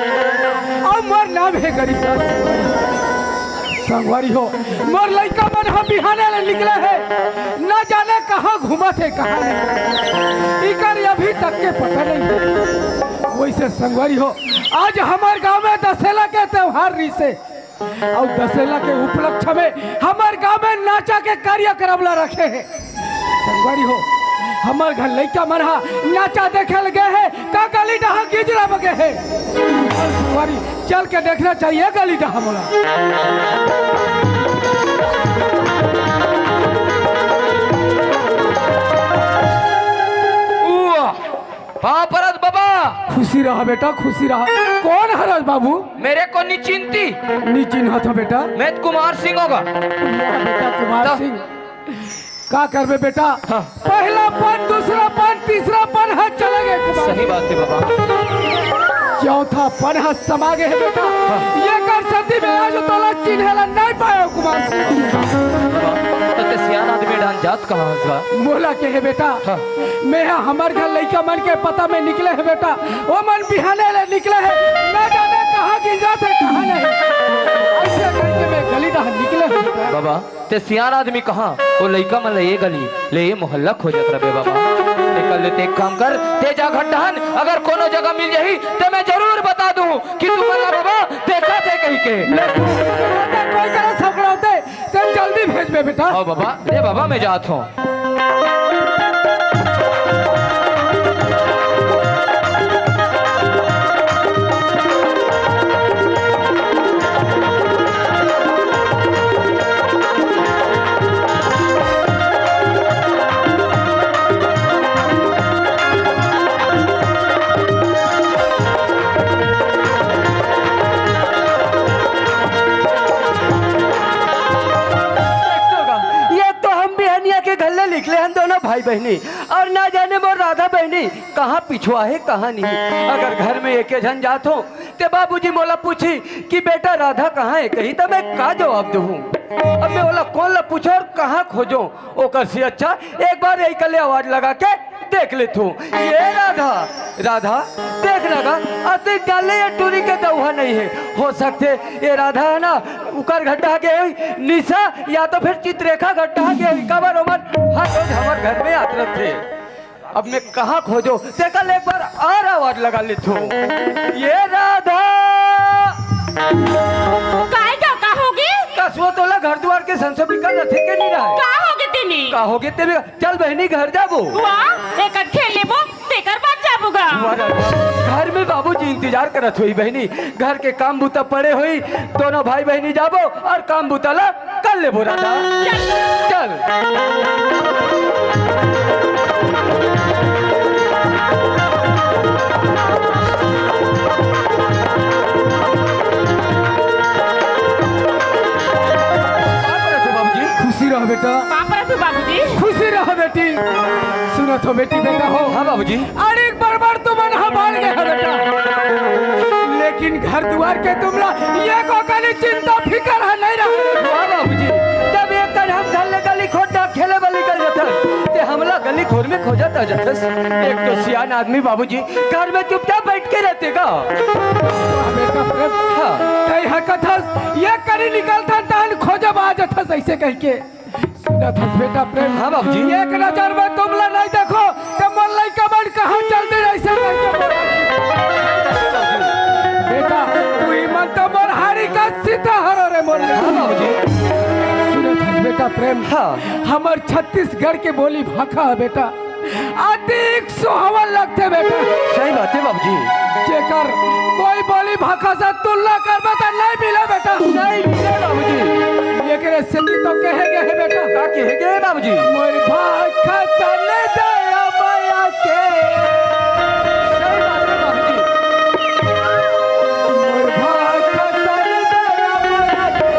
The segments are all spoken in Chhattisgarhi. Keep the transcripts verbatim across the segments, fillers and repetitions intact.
अउ मोर नाम हे गरीब दास। संगवारी हो, मोर लइका मन ह बिहाने ले निकले हे, ना जाने कहाँ घूमत हे, कहाँ नहीं, इकर अभी तक के पता नहीं हे। वइसे संगवारी हो, आज हमर गांव में दसेला के त्योहार रिहिसे, अउ दसेला के उपलक्ष्य में हमर गांव में नाचा के कार्यक्रम ला रखे हे। संगवारी हो, हमर घर लइका मन ह नाचा देखे ल गे हे, का गली डहा गिजरा बगे हे। संगवारी, चल के देखना चाहिए गली डहा मोला। उआ, पाँव परत बाबा। खुशी रहा बेटा, खुशी रहा। कौन हरस बाबू? मेरे को नी चिन्हती। नी चिन्हत हो बेटा। मैं कुमार सिंह होगा। वाह बेटा, कुमार तो सिंह। का करबे बेटा? हाँ। पहला पन, दूसरा पन, तीसरा पन ह चले गे कुमार। सही बात हे बाबा। चौथा पन ह समा गे हे बेटा। हाँ। एकर सेती में आज तोला चिन्हे ला नहीं पायो कुमार सिंह। बाबा, त ते सियान आदमी डाहन जात कहाँ हस बा? मोला के हे बेटा? हाँ। मैं ह हमर घर लइका मन के पता में निकले हे बेटा। ओ मन बिहाने ले निकले हे, ना जाने कहाँ गिंजात हे, कहाँ नहीं। अइसे करके मैं गली डहा निकले हे बेटा। बाबा, ते सियान आदमी कहाँ, ओ लइका मन ल ए गली ले ए मोहल्ला खोजत रबे बाबा। ते कर ले, ते एक काम कर, ते जा घर डहन, अगर कोनो जगह मिल जाही, ते मैं जरूर बता दूँ कि तुमन ला बाबा देखत हे कहिके। ले, कोई तरह सकड़ाते, ते जल्दी भेजबे बेटा। हाँ बाबा, ले बाबा, मैं जात हूँ। ये तो हम बिहनिया के घर ले निकले हन दोनों भाई बहिनी, अउ ना जाने मोर राधा बहिनी कहाँ पिछुआ हे, कहाँ नहीं। अगर घर में एके झन जात हों, ते बाबूजी मोला पूछही कि बेटा राधा कहाँ हे कहिही, त मैं का जवाब दूँ? अब मैं ओला कोन ला पूछों अउ कहाँ खोजों? ओकर से अच्छा एक बार एकर ले आवाज लगा के देख लेथों। ये राधा, राधा, देख ना गा, अतेक डाले ये टूरी के दउहा नहीं हे। हो सकथे ये राधा हे ना, ओकर घर डहा गे होही, निशा या तो फिर चित्रेखा घर डहा गे होही, काबर ओमन हर रोज हमर घर में आत रहिथे। अब मैं कहाँ खोजों? तेकर ले एक बार अउ आवाज लगा लेथों। ये राधा! काय का, का होगे? कसो तोला घर दुवार के संसो बिकर रथे के नहीं रहय? का होगे तेमे? का होगे तेमे? चल बहिनी घर जाबो। वाह, एकन खेल लेबो, तेकर बाद जाबो गा। वाह राधा, घर में बाबूजी इंतजार करत होही बहिनी, घर के काम बूता पड़े होही, दोनों भाई बहिनी जाबो अउ काम बूता ला कर लेबो राधा। चल। चल। खुशी रह बेटा। बाप रे तू बाबूजी। खुशी रह बेटी। सुनत हो बेटी, बेटा हो। हाँ बाबूजी। अरे एक बार बार तुमन ह बाढ़ गे हो बेटा, लेकिन घर दुवार के तुमला एको कनी चिंता फिकर ह नहीं रहा। हाँ बाबूजी, जब एक कन हम घर ले गली खोर डहा खेले बर निकल जाथन, ते हमला गली खोर में खोजत आ जाथस। एक तो सियान आदमी बाबूजी घर में चुपचाप बैठ के रहिथे का? वाह बेटा प्रेम। हाँ। तैं ह कथस, एक कनी निकलथन तहन खोजे बर आ जाथस अइसे कहिके। सुनत हस बेटा प्रेम? हाँ बाबूजी। एक नजर में तुमला नहीं देखों, त मोर लइका मन कहाँ चल दे अइसे करके बोला। बेटा, तू ही मन तो मोर हाड़ी का सीता हरो रे मोर लइका। हाँ बाबूजी। सुनत हस बेटा प्रेम? हाँ। हमर छत्तीसगढ़ के बोली भाखा हे बेटा, अतिक सुहावन लगथे बेटा। सही बात हे बाबूजी। जेकर कोई बोली भाखा से तुलना करबे त नहीं मिले बेटा। नहीं मिले बाबूजी। एकरे सेती तो कहे गे हे बेटा। का कहे गे हे बाबूजी? मोर भाखा तन दया मया के। सही बात हे बाबूजी। मोर भाखा तन दया मया के।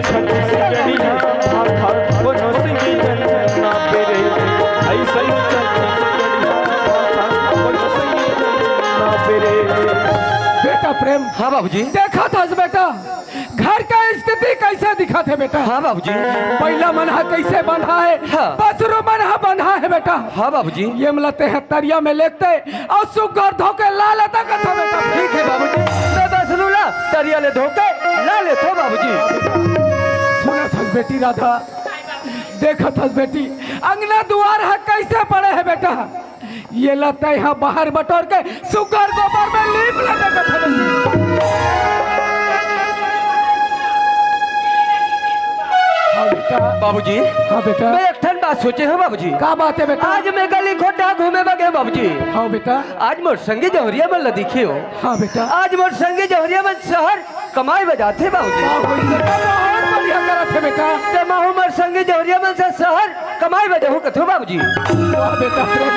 छत्तीसगढ़िया भाखा कोनो संगे झन नापे रे, अइसन छत्तीसगढ़िया भाखा कोनो संगे झन नापे रे। बेटा प्रेम, हाँ बाबूजी। देखत हस बेटा, घर का स्थिति कइसे दिखत हे बेटा? हाँ बाबूजी। बइला मन ह कइसे बंधा हे, हाँ। बछरू मन ह बंधा हे बेटा। हाँ बाबूजी। ये मला तेहा तरिया में लेते अउ सुग्घर धोके ला लेता कथों बेटा। ठीक हे बाबूजी, मैं बछरू ला तरिया ले धोके ला लेथों बाबूजी। सुनत हस बेटी राधा, देखत हस बेटी, अंगना दुआर ह कइसे पड़े हे बेटा, ये ला तैं ह बाहर बटोर के सुग्घर गोबर में लीप लेते कथों बेटी। हाँ बेटा। बाबूजी। हाँ बेटा। मैं एक ठन बात सोचे हँव बाबूजी। का बात हे बेटा? आज मैं गली खोटा घूमे बर गेंव बाबूजी। हाँ बेटा। आज मोर संगी जहुरिया मन ला दिखेंव। हाँ बेटा। आज मोर संगी जहुरिया मन शहर कमाए बर जाथे बाबूजी। बाबूजी, बहुत बढ़िया करत हे बेटा। त महूँ मोर संगी जहुरिया मन से शहर कमाए बर जाहूँ कथों बाबूजी। वाह बेटा प्रेम,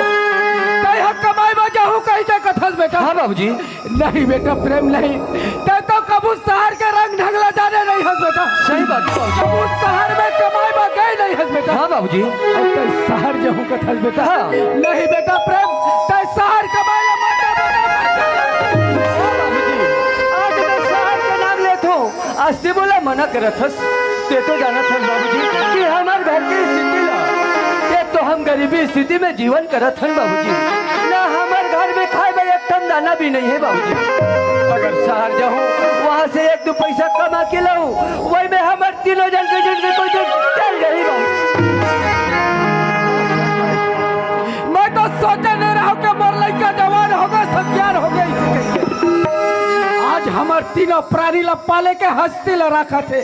तैं ह कमाए बर जाहूँ कहिके कथस बेटा। हाँ बाबूजी। नहीं बेटा प्रेम नहीं, तैं तो कभू शहर के रंग ढंग ला जाने नइ हस बेटा। सही बात हे बाबूजी। कभू शहर में कमाए बर गए नइ हस बेटा। हाँ बाबूजी। अउ तैं शहर जाहूँ कथस बेटा। हाँ। नहीं बेटा प्रेम, तैं शहर कमाए ला मत जा बेटा, मत जा। हाँ बाबूजी, आज मैं शहर के नाम लेथों, अइसे मोला मना करत हस। तैं तो जानत हस बाबूजी कि हमर घर के स्थिति ला, एक तो हम गरीबी स्थिति में जीवन करत हन बाबूजी, ना हमर घर में खाए बर एक ठन दाना भी नइ हे बाबूजी। अगर शहर जाहूँ, वहाँ से एक दू पइसा कमा के लाहूँ, वही में हमर तीनों झन के जिनगी कोई दिन चल जाही बाबूजी। मैं तो सोचे नइ रहेंव कि मोर लइका जवान होगे, सगियान होगे, अइसे कहिके। आज हमर तीनों प्राणी ला पाले के हस्ती ला राखत हे।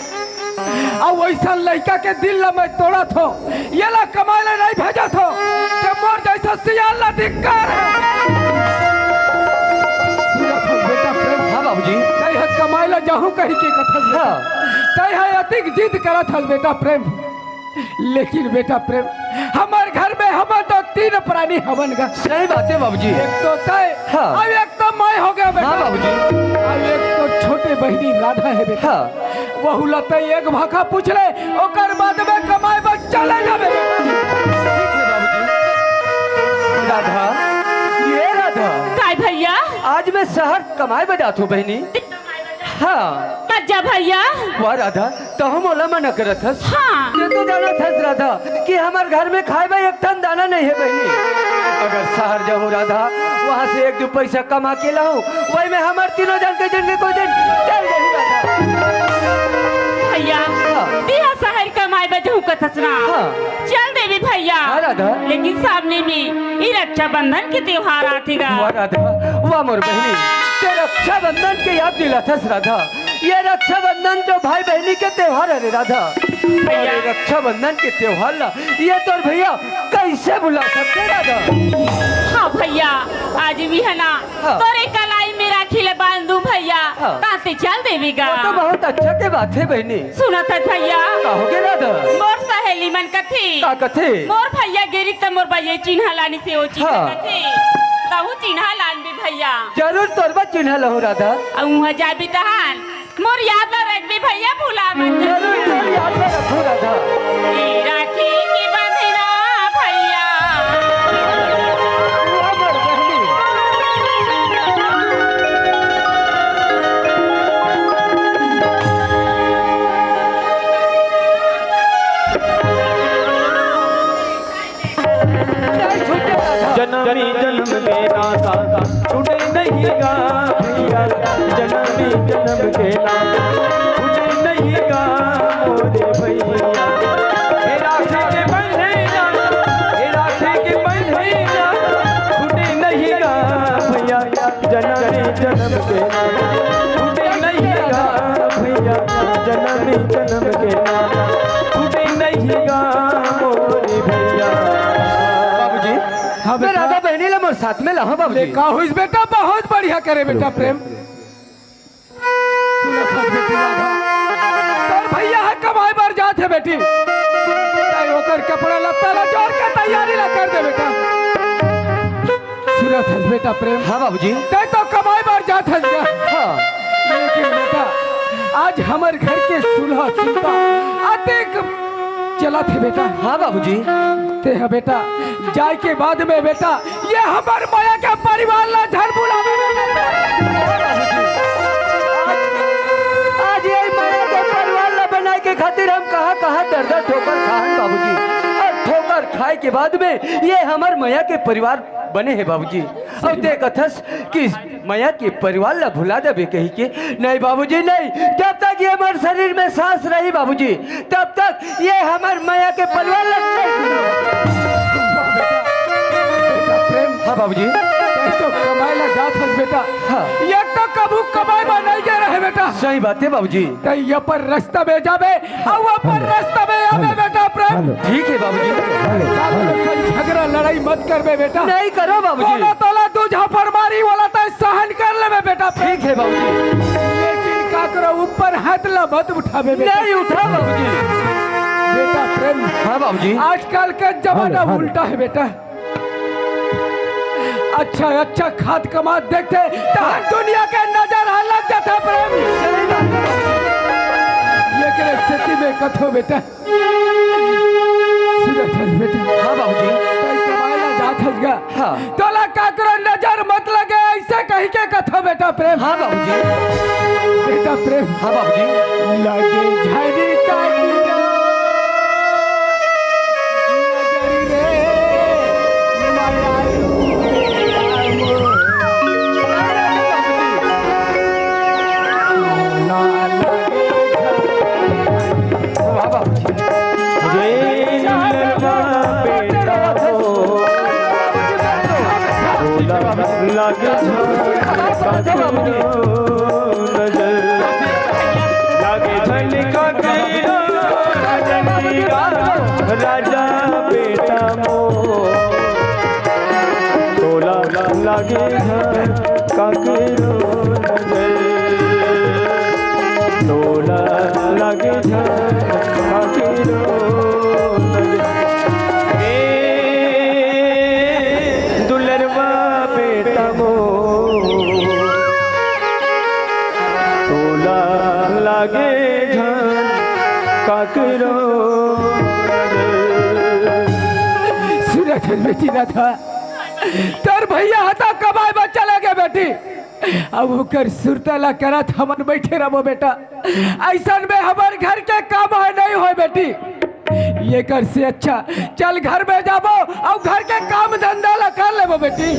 अउ वइसन लइका के दिल ला मैं तोड़त हों, ये ला कमाए ला नइ भेजत हों, त मोर जइसन सियान ला धिक्कार हे। सुनत हस बेटा प्रेम? हाँ बाबूजी। तैं ह कमाए ला जाहूँ कहिके कथस। हाँ। तैं ह अतिक जिद करत हस बेटा प्रेम। लेकिन बेटा प्रेम, हमर घर में हमन तो तीन प्राणी हवन गा। सही बात हे बाबूजी। एक तो तैं, हाँ। अउ एक तो मैं हो गेंव बेटा। हाँ बाबूजी। अउ एक तो छोटे बहिनी राधा हे बेटा। हाँ। वहू ला तैं एक भाखा पूछ ले, ओकर बाद में कमाए बर चले जाबे बेटा। ठीक हे बाबूजी। राधा, ये राधा। काय भइया? आज मैं शहर कमाए बर जात हों बहिनी। हाँ। मत जा भइया। वाह राधा, तहूँ मोला मना करत हस। हाँ। तैं तो जानत हस राधा कि हमर घर में खाए बर एक ठन दाना नइ हे बहिनी। अगर शहर जाहूँ राधा, वहाँ से एक दू पइसा कमा के लाहूँ, वही में हमर तीनों झन के जिनगी कोई दिन चल जाही राधा। भइया, हाँ। तैं ह शहर कमाए बर जाहूँ कथस ना। हाँ। चल देबे भइया। हाँ राधा। लेकिन सामने में ये रक्षाबंधन के त्योहार आथे गा। वाह राधा, वाह मोर बहिनी, तैं रक्षाबंधन के याद दिलाथस राधा। ये रक्षाबंधन तो भाई बहिनी के त्योहार हरे राधा। भइया। अउ ये रक्षाबंधन के त्योहार ला ये तोर भइया कइसे भुला सकथे राधा? हाँ भइया, आज भी हे ना, हाँ। तोरे कलाई में राखी ला बांध दूँ भइया, हाँ। त तैं चल देबे गा। वो तो बहुत अच्छा के बात हे बहिनी। सुनत हस भइया? का होगे राधा? मोर सहेली मन कथे। का कथे? मोर भइया गे रिहिस त मोर बर ये चिन्हा लानिस हे, ओ चिन्हा हाँ। कथे। तहूँ चिन्हा लानबे भइया। जरूर तोर बर चिन्हा लाहूँ राधा। अउ उहाँ जाबे तहान मोर याद ला रखबे भइया, भुला मत जा। जरूर तोर याद ला रखहूँ राधा। ए राखी के बंधना भइया। वाह मोर बहिनी। नहीं छूटे राधा। जनमी जनम के नाता छूटे नहीं गा भइया, जनमी जनम के नाता छूटे नहीं गा मोरे भइया। हे राखे के बंधैया, हे राखे के बंधैया, छूटे नहीं गा भइया। जनमी जनम के छूटे नहीं गा भइया, जनमी जनम के छूटे नहीं गा मोरे भइया। बाबूजी, हाँ मैं बेटा। राधा बहिनी ला मोर साथ में लाहूँ बाबूजी। देखा होइस बेटा, बहुत बढ़िया करे बेटा प्रेम। सुनत हस बेटी राधा, तोर भइया ह कमाए बर जात हे बेटी, तैं ओकर कपड़ा लत्ता ला जोर के तैयारी ला कर दे बेटा। सुनत हस बेटा प्रेम? हाँ बाबूजी। तैं तो कमाए बर जात हस गा। हाँ। लेकिन बेटा, आज हमर घर के सुलह सुलता अतेक चलत हे बेटा। हाँ बाबूजी। तेहा बेटा, जाय के बाद में बेटा, ये हमर मया के परिवार ला झन भुलावे बेटा। आज ये मया के परिवार ला बनाय के खातिर हम कहाँ कहाँ दर दर ठोकर खाहन बाबूजी, अउ ठोकर खाय के बाद में ये हमर मया के परिवार बने हे बाबूजी। अउ तें कथस कि मया के परिवार ला भुला देबे कहिके। नहीं बाबूजी, नहीं, जब तक ये हमर शरीर में सांस रही बाबूजी, तब तक ये हमर मया के परिवार ला नहीं भुलावे। बेटा प्रेम, हाँ बाबूजी। एक तो कमाय ला जात हस बेटा। हाँ। एक तो कभू कमाय बर नहीं गे रहे बेटा। सही बात हे बाबूजी। त ये पर रास्ता में जाबे, अउ अपन रास्ता में आबे बेटा प्रेम। ठीक हे बाबूजी। काकरो संग झगरा लड़ाई मत करबे बेटा। नहीं करो बाबूजी। कोनो तोला दू झापड़ मारी, ओला तैं सहन कर लेबे बेटा प्रेम। ठीक हे बाबूजी। लेकिन काकरो ऊपर हाथ ला मत उठाबे बेटा। नहीं उठा बाबूजी। बेटा प्रेम। हाँ बाबूजी। आजकल के जमाना उल्टा हे बेटा। अच्छा अच्छा खात कमात देखथे, तहाँ दुनिया के नजर ह लग जाथे प्रेम। एकरे सेती में कथों बेटा। सुनत हस बेटा। हाँ बाबूजी। तैं कमाय ला जात हस गा। हाँ। तोला काकरो नजर मत लगे, अइसे कहिके कथों बेटा प्रेम। हाँ बाबूजी। बेटा प्रेम। हाँ बाबूजी। लगे झरी काकरो नजर रे, मलालू बेटा मोर। ना लगे झरी। वाह बाबूजी। रे ललना बेटा हो, तोला लागे झन काकरो नजर। लागे झन काकरो नजर, राजा बेटा मोर। तोला लागे झन काकरो नजर। तोला लागे झन काकरो नजर। ए दुलरवा बेटा मोर, तोला लागे झन काकरो नजर। सुनत हस बेटी राधा, तोर भैया ह त कमाय बर चले गे बेटी। अब ओकर सुरता ला करत हमन बइठे रबो बेटा। अइसन में हमर घर के काम ह नहीं होय बेटी। एकर से अच्छा चल घर में जाबो अउ घर के काम धंधा ला कर लेबो बेटी।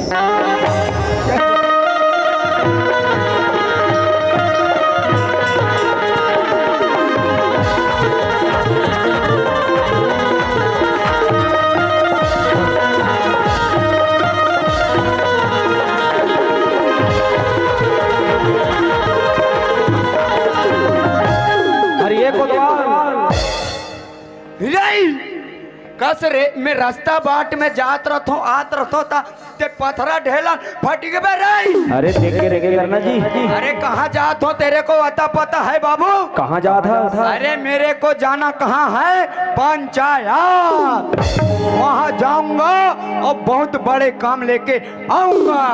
अरे ये कोतवाल। रे, कस रे, मैं रास्ता बाट में जात रथों, आत रथों, त तें पथरा ढेलन फटिक बे रे। अरे देख के रेंगे करना जी। अरे कहाँ जात हो, तेरे को अता पता है बाबू? कहाँ जात है? अरे मेरे को जाना कहाँ है, पंचायत। वहाँ जाऊंगा और बहुत बड़े काम लेके आऊंगा।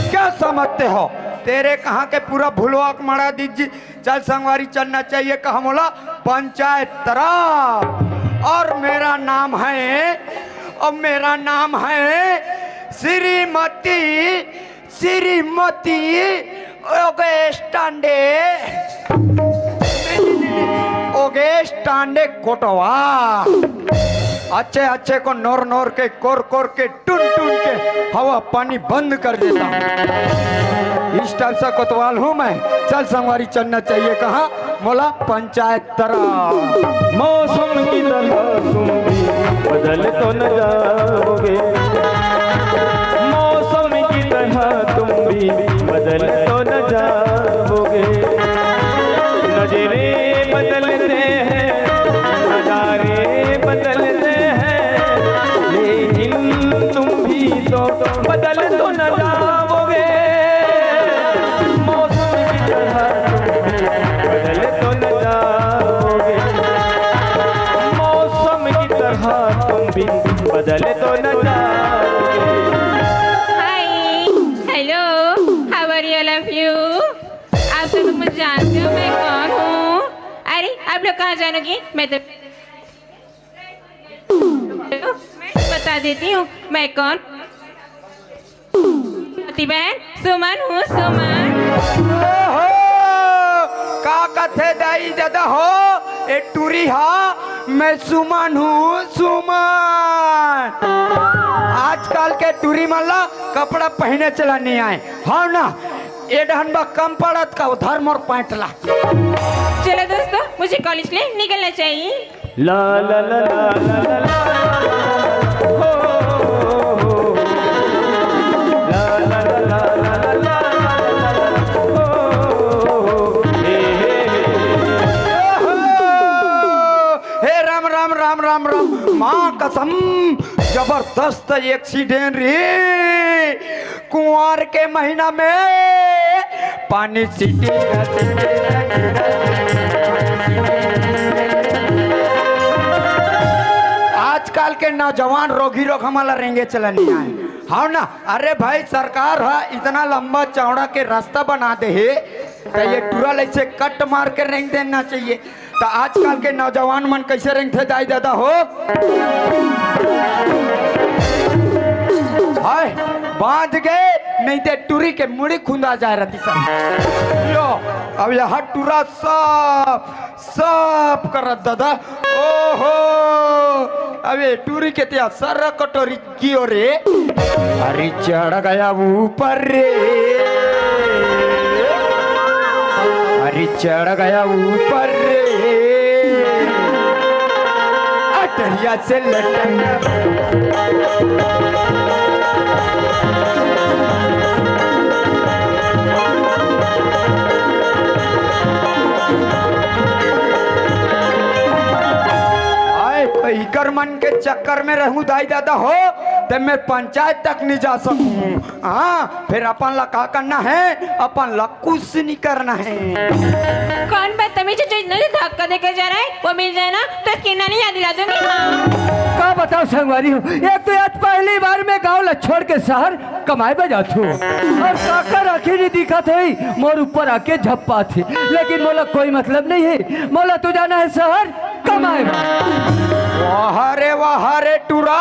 क्या समझते हो, तेरे कहाँ के पूरा भुलवा के मड़ा दीजिए। चल संगवारी, चलना चाहिए कहा मोला पंचायत तरफ। और मेरा नाम है, और मेरा नाम है श्रीमती, श्रीमती ओगेश टांडे। ओगेश टांडे कोटवा। अच्छे अच्छे को नोर नोर के, कोर कोर के, टुन टुन के हवा पानी बंद कर देता हूँ। इस टाइप सा कोतवाल हूँ मैं। चल संगवारी, चलना चाहिए कहाँ मोला पंचायत तरफ। मौसम की तरह तुम भी बदल तो न जाओगे, मौसम की तरह तुम भी बदल तो न जाओगे। नजरें बदलते हैं, नजारे बदलते हैं, लेकिन तुम भी तो बदल तो न जाओगे। मौसम की तरह तुम भी बदल तो न जाओगे, मौसम की तरह तुम भी बदल तो न जाओगे। Hi, hello, how are you, all of you? आप सब मुझे जानते हो मैं कौन हूँ? जानोगी? मैं तो बता देती हूँ मैं कौन। मोती बहन, सुमन हूँ, सुमन। ओहो, का कथे दाई ददा हो, ए टूरी हा, मैं सुमन हूँ, सुमन। आजकल के टूरी मन ला कपड़ा पहिने चला नहीं आए, हाँ ना? ए डहन बा कम पड़त का उधर मोर पैंट ला। चलो दोस्तों, मुझे कॉलेज के लिए निकलना चाहिए। ला ला ला ला ला ला ला, हो, हो, हो। ला ला ला ला ला ला ला, हो, हो, हो। हे, हे, हे, हे। ओहो! हे राम, राम, राम, राम, राम। माँ कसम, जबरदस्त एक्सीडेंट रे। कुंवार के महीना में पानी सीटी। आजकल के नौजवान रोगी रोग हमला रेंगे चलनी आए। हाँ ना? अरे भाई, सरकार हा इतना लंबा चौड़ा के रास्ता बना दे हे, तो ये टूरा ला ऐसे कट मार के रेंग देना चाहिए। त आजकल के नौजवान मन कैसे रेंगथे दाई ददा हो? हाय, बांध गे, नहीं ते टूरी के मुड़ी खुंदा जाए रहती सब। लो, अब यह टूरा सब, सब करत ददा। ओहो, अब ये टूरी के तिया सर कटोरी कियो रे। अरे चढ़ गया ऊपर रे, अरे चढ़ गया ऊपर रे, अटरिया से लटक। आए तो इकर मन के चक्कर में रहूं दाई दादा हो, ते मैं पंचायत तक नहीं जा सकूं। हाँ, फिर अपन ला का करना है? अपन ला कुछ नहीं करना है। कौन बदतमीज है जो इतना धक्का देकर जा रहा है? वो मिल जाए ना तो इसकी नानी याद दिला दूंगी। हाँ। का बताओ संगवारी हो, एक तो आज पहली बार मैं गांव ला छोड़ के शहर कमाए बर जात हूँ और काकर आँखी नहीं दिखत है, मोर ऊपर आके झप्पा थे, लेकिन मोला कोई मतलब नहीं है, मोला तो जाना है शहर कमाए बर। वाह रे वाह रे टूरा,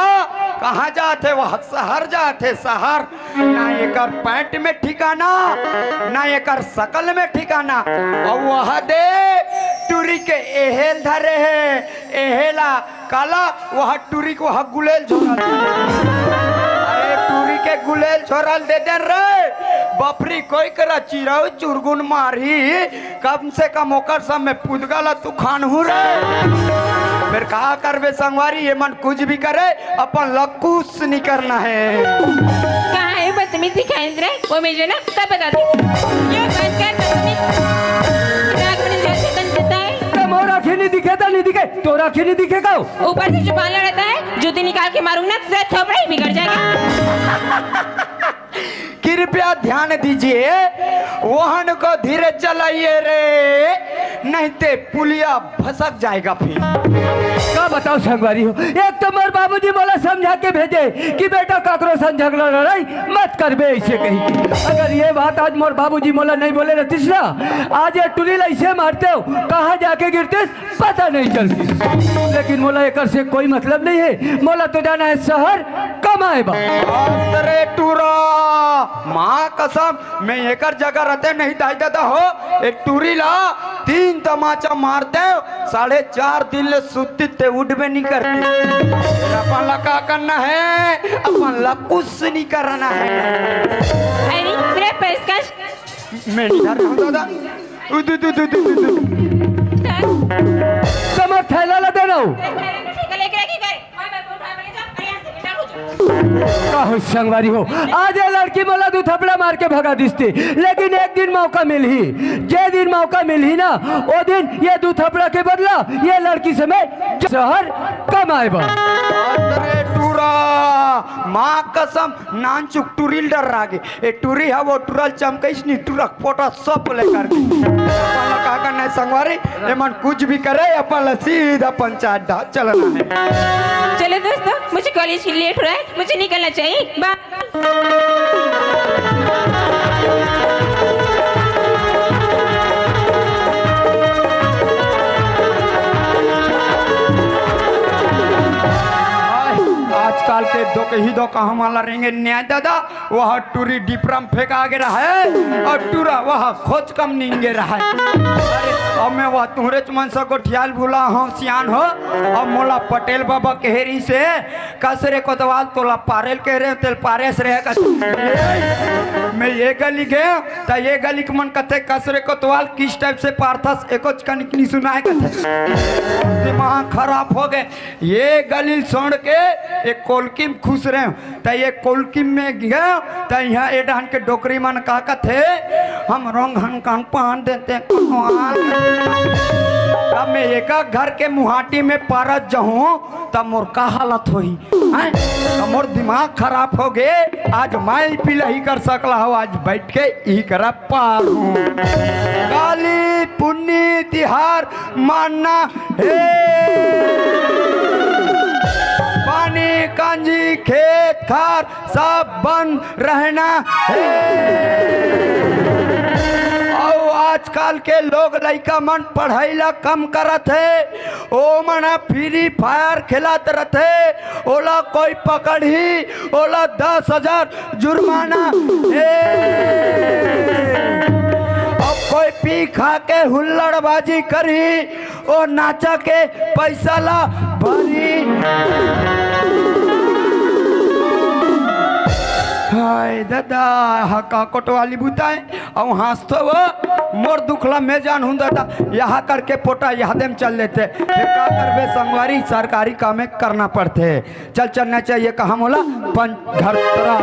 कहाँ जात हे? वह शहर जात हे, शहर। ना एकर पैंट में ठिकाना, ना एकर शकल में ठिकाना। अउ वह दे टूरी के एहेल धरे हे, एहेला काला, वह टूरी के वह गुलेल झोरल। अरे टूरी के गुलेल झोरल दे देन रे, बफरी कोई करा चिरऊ चुरगुन मारही। कम से कम ओकर सब में पुदगा ला तू खानहू रे। फिर का करबे संगवारी, ये मन कुछ भी करे, अपन ला कुछ नहीं करना है। कहाँ है बदतमीज दिखाई दे रहे? वो मुझे ना तब बता दे। ये बंद कर बदतमीज। रात में जैसे बंद करता है। तो मोर आँखें नहीं दिखे तो नहीं दिखे, तोर आँखें नहीं दिखे का? ऊपर से जुबान लड़ाता है, जूती निकाल के मारूंगा ना, तेरा थोपड़ा ही बिगड़ जाएगा। कृपया ध्यान दीजिए, वाहन को धीरे चलाइए रे, नहीं ते पुलिया भसक जाएगा फिर। का बताओ संगवारी हो, एक तो मोर बाबूजी मोला समझा के भेजे कि बेटा काकरो संग झगड़ा लड़ाई मत करबे ऐसे कही के। अगर ये बात आज मोर बाबूजी मोला नहीं बोले रहतीस ना, आज ये टूरी ला ऐसे मारते हो, कहाँ जाके गिरतीस पता नहीं चलतीस। लेकिन मोला एकर से कोई मतलब नहीं है, मोला तो जाना है शहर कमाए बर। अरे टूरा, माँ कसम, मैं एकर जगह रहते नहीं दाई दादा हो, ए टूरी ला तीन तमाचा मारते, साढ़े चार दिन ले सुत्ती ते उठबे नहीं करती। फिर अपन ला का करना है? अपन ला कुछ नहीं करना है। अरे, मेरा पेशकश। मैं नहीं जा रहा हूँ दादा। उ दु दु दु दु दु दु। कमर थैला ला देना हो। का हो संगवारी हो, आज ये लड़की मोला दू थपड़ा मार के भगा दिसती, लेकिन एक दिन मौका मिलही, जे दिन मौका मिलही ना, ओ दिन ये दू थपड़ा के बदला ये लड़की से मैं शहर कमाए बर। अरे टूरा, माँ कसम, नानचुक टूरी ल डर लागे। ए टूरी ह वो टूरा ल चमकइस नी, टूरा के पोटा सब ले कर दे। अपन ला का करना है संगवारी, एमन कुछ भी करे, अपन ला सीधा पंचायत डाल चलना है। चलो दोस्तों, मुझे कॉलेज के लिए लेट हो रहा है, मुझे निकलना चाहिए। बाय। ते दो कही दो कहा माला रेंगे न्याय दादा, वह टूरी डिपरा म फेंका गे रहा है, अउ टूरा वह खोच कम निंगे रहा है। अरे, अब मैं वह तुहरेच मन से गोठियाल भूला हूँ, सियान हो। अब मोला पटेल बाबा कहे रही से, कस रे कोतवाल, तोला पारेल कहे रहे, तेल पारेस रहे कस। मैं ये गली गए, त ये गली के मन कथे, कस रे कोतवाल, किस टाइप से पारथस, एकोच कनिक नी सुनाए कथे। दिमाग खराब हो गए। ये गली छोड़ के एक कोलकी में खुश रहे, त ये कोलकी में गए, त यहाँ ए डहन के डोकरी मन का कथे, हम रोंग हन कान पान देते। अब मैं एका घर के मुहाटी में पारत जाहूँ, त मोर का हालत होही? हैं? त मोर दिमाग खराब हो गे। आज मैं पिलही कर सकला हूँ, आज बैठ के ही करा पार हूँ। काली पुन्नी तिहार मानना हे। पानी, कांजी, खेत, खार सब बंद रहना हे। अउ आजकल के लोग लइका मन पढ़ाई ला कम करत हे, ओ मन ह फ्री फायर खेलत रथे, ओला कोई पकड़ही, ओला दस हजार जुर्माना हे। अब कोई पी खा के हुल्लड़बाजी करही, ओ नाचा के पैसा ला भरी। हाय दादा, हा का कोटवाली बुताए, अउ हाँसथो वो, मोर दुखला मैं जानहूँ दादा, यहाँ करके पोटा यहाँ दे म चल लेते, फिर का करबे संगवारी, सरकारी कामे करना पड़थे। चल चलना चाहिए कहाँ मोला पंच घर तरा।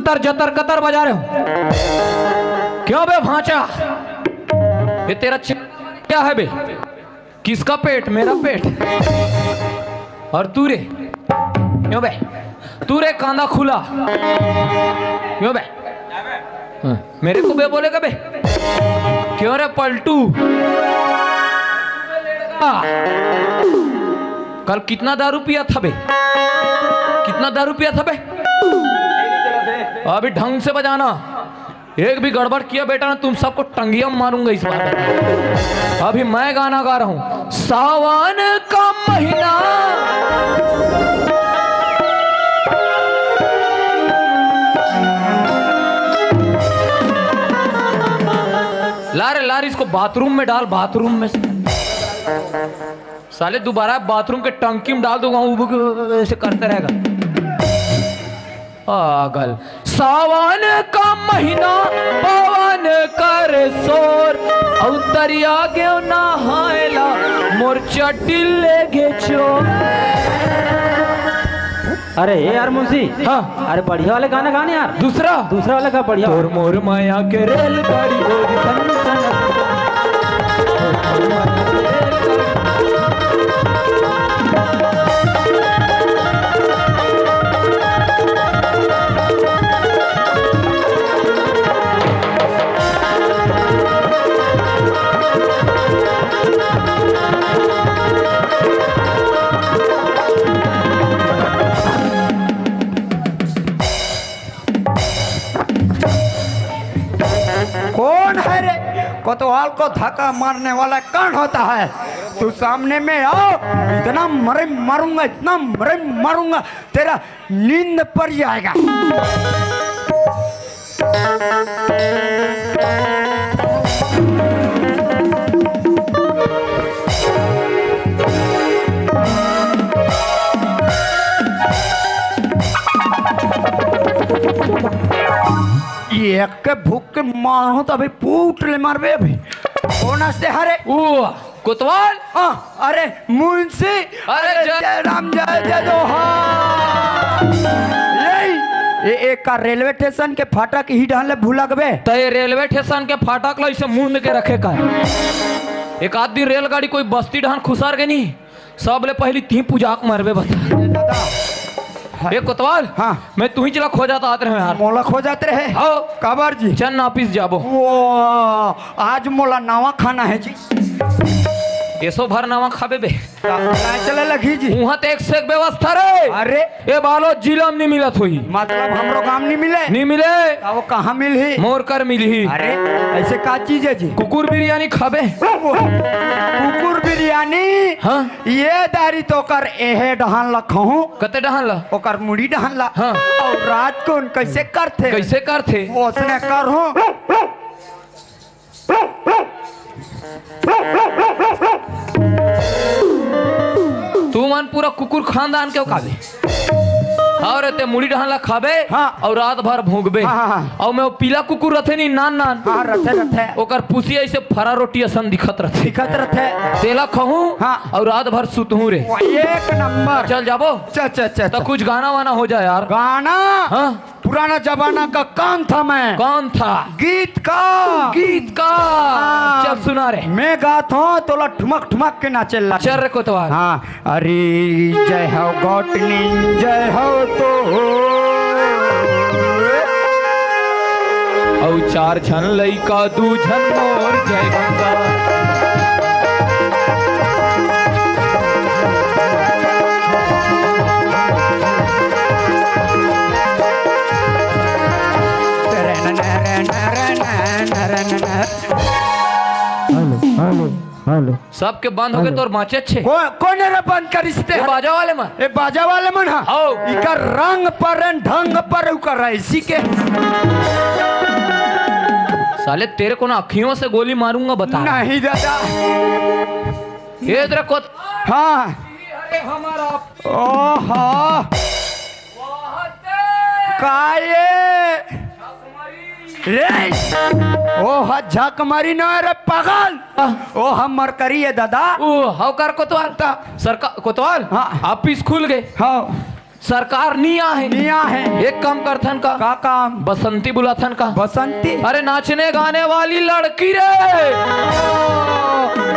जतर जतर कतर बजा रहे हो। क्यों बे भांचा? ये तेरा च-, क्या है बे? किसका पेट? मेरा पेट। और तू रे, क्यों बे? तू रे कांदा खुला, क्यों बे? हाँ, मेरे को बे बोलेगा बे? क्यों रे पलटू? आ, कल कितना दारू पिया था बे? कितना दारू पिया था बे? अभी ढंग से बजाना। एक भी गड़बड़ किया बेटा ना, तुम सबको टंगिया मारूंगा इस बार। अभी मैं गाना गा रहा हूँ, सावन का महीना। ला रे, ला रे, इसको बाथरूम में डाल, बाथरूम में। साले दोबारा बाथरूम के टंकी में डाल दूंगा, वो ऐसे करता रहेगा। पागल। सावन का महीना, पवन कर शोर, अउ तरिया गेव नहायला, मोर चड्डी ले गे चोर। अरे ए यार मुंशी, हाँ। अरे बढ़िया वाले गाना गाने यार। दूसरा? दूसरा वाला का बढ़िया। तोर मोर माया के रेलगाड़ी गोरी सन सन। कौन है रे? कोतवाल को धक्का मारने वाला कौन होता है? तू सामने में आओ, इतना मरे मारूंगा, इतना मरे मारूंगा, तेरा नींद पड़ जाएगा। ये एक के भूख के मारो तो अभी पूट ले मारबे अभी। कौन हंसते हरे? ओ, कोतवाल? हाँ, अरे मुंशी, अरे अरे जय जय राम, जय जय जोहार। यही ए, ए, का रेलवे स्टेशन के फाटक ही डहन ले भुलकबे? त ये रेलवे स्टेशन के फाटक ला इसे मूंद के रखे का? एक आध दिन रेलगाड़ी कोई बस्ती डहन खुसर गे नी, सबले पहली तीन पूजा के मरबे बता। ए दादा। ए कोतवाल, हाँ। मैं तुही चला खो जाता आत रहे यार। मोला खो जात रहे? हाँ। काबर जी? चल ना ऑफिस जाबो। वो, आज मोला नवा खाना है जी। एसो भर नवा खाबे बे। का, काय चले लगी जी? उहाँ ते एक से एक व्यवस्था रे। अरे। ए बालो जिला में नहीं मिलत होई। मतलब हमरो गांव नहीं मिले? नहीं मिले। अब वो कहाँ मिलही? मोर कर मिलही। अरे, ऐसे का चीज है जी? कुकुर बिरयानी खाबे? कुकुर बिरयानी? हाँ। ये दारी तो कर एहे डहान ला खाहूं। कते डहान ला? ओकर मुड़ी डहान ला। हाँ। और रात को उन कैसे करथे? कैसे करथे? वो उसने करहूं। तू मन पूरा कुकुर खानदान के काबे। और ते मुड़ी डहान ला खाबे, हाँ। और रात भर भोंकबे। हाँ, हाँ, हाँ। और मैं वो पीला कुकुर रथे नी, नान नान। हाँ, रथे, रथे। ओकर पुसिया ऐसे फरा रोटी असन दिखत रथे। दिखत रथे। तेला खाहूं, हाँ। और रात भर सुतहूं रे। एक नंबर। चल जाबो। चल, चल, चल, तो चल। कुछ गाना वाना हो जाए यार। गाना? हाँ। पुराना जमाना का कौन था मैं? कौन था? गीत का। गीत का। हाँ। चल सुना रे। मैं गात हूँ, तोला ठुमक ठुमक के नाचे ला। चल रे कोतवाल। हाँ। अरे जय हो गौटनी, जय हो तो। अउ चार झन लइका, दू झन मोर जय गंगा। Hello, hello, hello. सबके बंद होगे, हेलो। तोर बाँचे छे। को-, कोन रे बंद करिस ते? ए बाजा वाले मन। ए बाजा वाले मन, हाँ। हौ। इकर रंग पर, ढंग पर, उकर ऐसी के। साले तेरे को ना अखियों से गोली मारूंगा, बता। नहीं दादा। ये तेरा कोत-, हाँ। अरे हमारा ओहो। का ये? रे! ओ ह झकमरी न रे पागल। ओ ह मरकरी ए दादा। ओ हव कर कोतवाल। ता सरकार कोतवाल। हाँ। ऑफिस खुल गे। हाँ। सरकार नी आहे। नी आहे। एक काम करथन का? का काम? बसंती बुलाथन का? बसंती? अरे नाचने गाने वाली लड़की रे।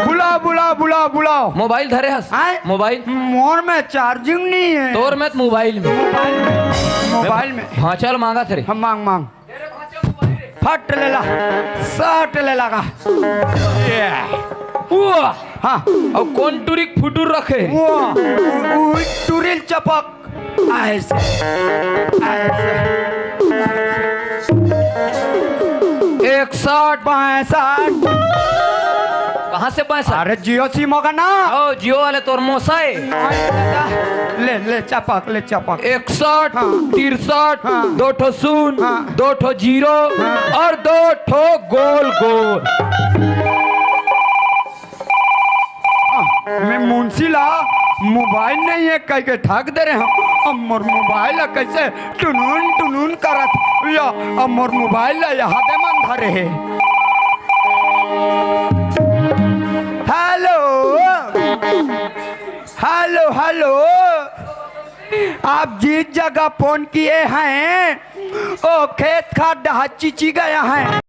बुलाओ, बुलाओ, बुलाओ, बुलाओ। मोबाइल धरे हस? आय? मोबाइल? मोर में चार्जिंग नहीं है। तोर में त मोबाइल में। मोबाइल में। मोबाइल में। हाँ, चल मांगा थे रे। हम मांग, मांग। फट ले ला, सट ले लगा। ये। उआ। हाँ। अउ कोन टुरी फुटुर रखे? वो, उ-, उ-, टुरिल चपक। ऐसे, ऐसे। इकसठ। पैंसठ। कहाँ से पैंसठ? अरे जियो सिम होगा ना। ओ, जियो वाले तोर मोसा है। ले, ले, चपक, ले, चपक। इकसठ, हाँ। तिरसठ, हाँ। दो ठो शून्य, हाँ। दो ठो जीरो हाँ। और दो ठो गोल गोल। हाँ, मैं मुंशी ला मोबाइल नहीं है कह के ठग दे रहे हैं। अब मोर मोबाइल ला कैसे टुनून टुनून करत या, अब मोर मोबाइल ला यहाँ दे मन धरे है। हेलो, हेलो, हेलो, आप जिस जगह फोन किए हैं, वो खेत खार डहा चिची गया है।